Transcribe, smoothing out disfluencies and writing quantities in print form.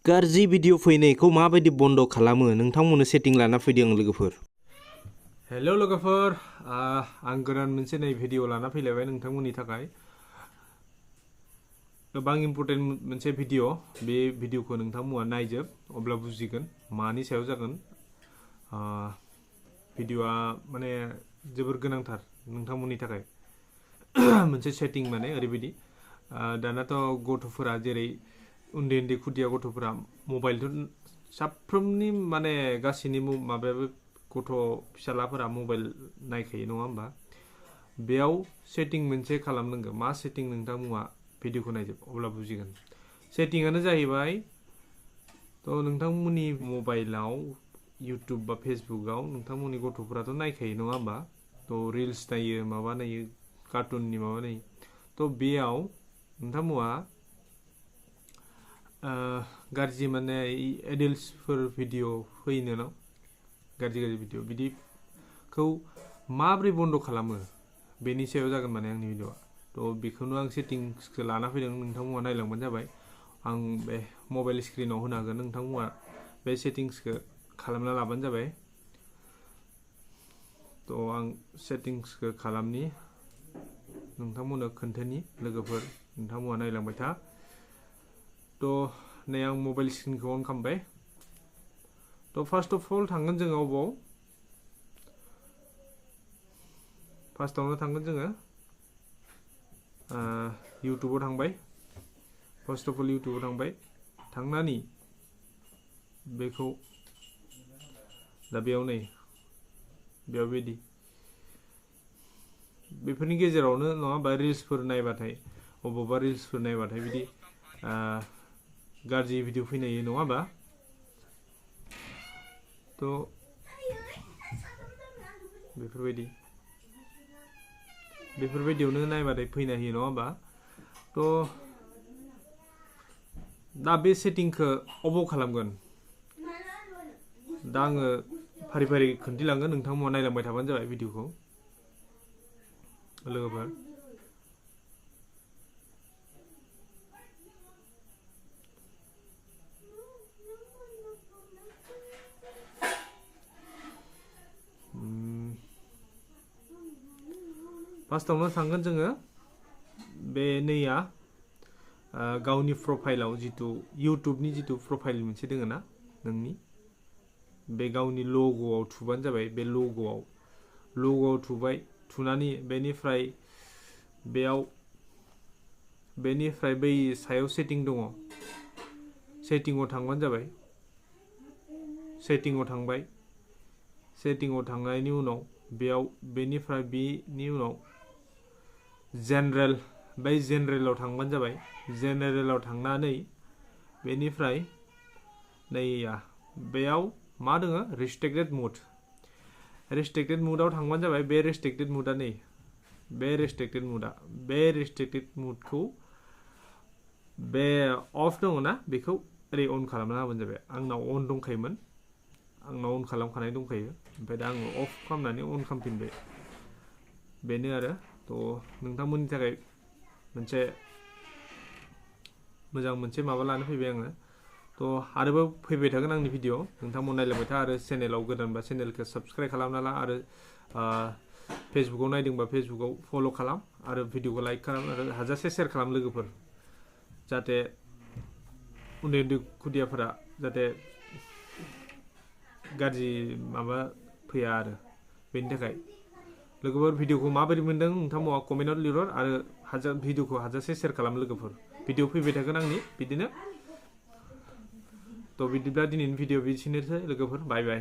गाज्रि भिडिअ फैनायखौ माबायदि बन्द खालामो नोंथांमोननो सेटिं लाना फैदों आं लोगोफोर। हेल' लोगोफोर, आं गोदान मोनसे नै भिडिअ लाना फैलायबाय नोंथांमोननि थाखाय। गोबां इम्पर्टेन्ट मोनसे भिडिअ। बे भिडिअखौ नोंथांमोना नायजोब, अब्ला बुजिगोन मानि सायाव जागोन। भिडिअआ माने जोबोर गोनांथार नोंथांमोननि थाखाय। मोनसे सेटिं माने ओरैबायदि, दानाथ' गथ'फोरा जेरै उन्दै उन्दै खुदिया गथ'फोरा मबाइलथ' साफ्रोमनि माने गासैनि माबायाबो गथ' फिसालाफोरा मबाइल नायखायो नङा होमबा। बेयाव सेटिं मोनसे खालामनांगौ। मा सेटिं नोंथांमोना भिडिअखौ नायजोब अब्ला बुजिगोन। सेटिंआनो जाहैबाय, थ' नोंथांमोननि मबाइलाव इउटुब बा फेसबुकआव नोंथांमोननि गथ'फोराथ' नायखायो नङा होमबा। थ' रिल्स नायो, माबा नायो, कार्टुननि माबा नायो। थ' बेयाव नोंथांमोना गाज्रि माने एडल्टसफोर भिडिअ फैनो न, गाज्रि भिडिअ बिदिखौ माबोरै बन्द खालामो बेनि सायाव जागोन माने आंनि भिडिअआ। थ' बेखौनो आं सेटिंसखौ लाना फैदों, नोंथांमोना नायलांबानो जाबाय। आं बे मबाइल स्क्रिनाव होनो हागोन, नोंथांमोना बे सेटिंसखौ खालामना लाबानो जाबाय। थ' आं सेटिंसखौ खालामनि, नोंथांमोननो खोन्थानि लोगोफोर, नोंथांमोना नायलांबाय था। थ' नै आं मबाइल स्क्रिनखौ अन खालामबाय। थ' फार्स्ट अफ अल थांगोन जोङो अबाव, फार्स्टआवनो थांगोन जोङो इउटुबाव थांबाय। फार्स्ट अफ अल इउटुबाव थांबाय, थांनानै बेखौ दा बेयाव नै बेयाव बिदि बेफोरनि गेजेरावनो नङा होमबा, रिल्सफोर नायबाथाय अबावबा रिल्सफोर नायबाथाय बिदि गाज्रि भिडिअ फैनाय नङा होमबा। थ' बेफोरबायदियावनो नायबाथाय फैना होयो नङा होमबा। थ' दा बे सेटिंखौ अबाव खालामगोन, दा आङो फारि फारि खोन्थिलांगोन, नोंथांमोना नायलांबाय थाबानो जाबाय भिडिअखौ लोगोफोर। फार्स्टआवनो थांगोन जोङो बे नैया गावनि प्रफाइलाव, जिथु इउटुबनि जिथु प्रफाइल मोनसे दोङो ना नोंनि, बे गावनि लग'आव थुबानो जाबाय। बे लग'आव थुबाय, थुनानै बेनिफ्राय बै सायाव सेटिं दङ, सेटिंआव थांबानो जाबाय। सेटिंआव थांबाय, सेटिंआव थांनायनि उनाव बेनिफ्राय बेनि उनाव जेनेरेल, बै जेनेरेलाव थांबानो जाबाय। जेनेरेलाव थांनानै बेनिफ्राय नैया बेयाव मा दङ, रेस्ट्रिक्टेड मुड। रेस्ट्रिक्टेड मुडआव थांबानो जाबाय। बे रेस्ट्रिक्टेड मुडआ नै, बे रेस्ट्रिक्टेड मुडखौ बे अफ दङ ना, बेखौ ओरै अन खालामना होबानो जाबाय। आंनाव अन दंखायोमोन, आंनाव अन खालामखानाय दंखायो, ओमफ्राय दा आङो अफ खालामनानै अन खालामफिनबाय। बेनो आरो। थ' नोंथांमोननि थाखाय मोनसे मोजां मोनसे माबा लानो फैबाय आङो। थ' आरोबाव फैबाय थागोन आंनि भिडिअ, नोंथांमोना नायलांबाय था। आरो चेनेलाव गोदानबा चेनेलखौ साबस्क्राइब खालामना ला, आरो फेसबुकाव नायदोंबा फेसबुकाव फल' खालाम, आरो भिडिअखौ लाइक खालाम, आरो हाजासे शेयार खालाम लोगोफोर, जाहाथे उन्दै उन्दै खुदियाफोरा जाहाथे गाज्रि माबा फैया आरो। बेनि थाखाय लोगोफोर, भिडिअखौ माबायदि मोनदों नोंथांमोना कमेन्टआव लिरहर, आरो भिडिअखौ हाजासे शेयार खालाम लोगोफोर। भिडिअ फैबाय थागोन आंनि बिदिनो। थ' बिदिब्ला दिनैनि भिडिअ बिदिनोसै लोगोफोर, बाय बाय।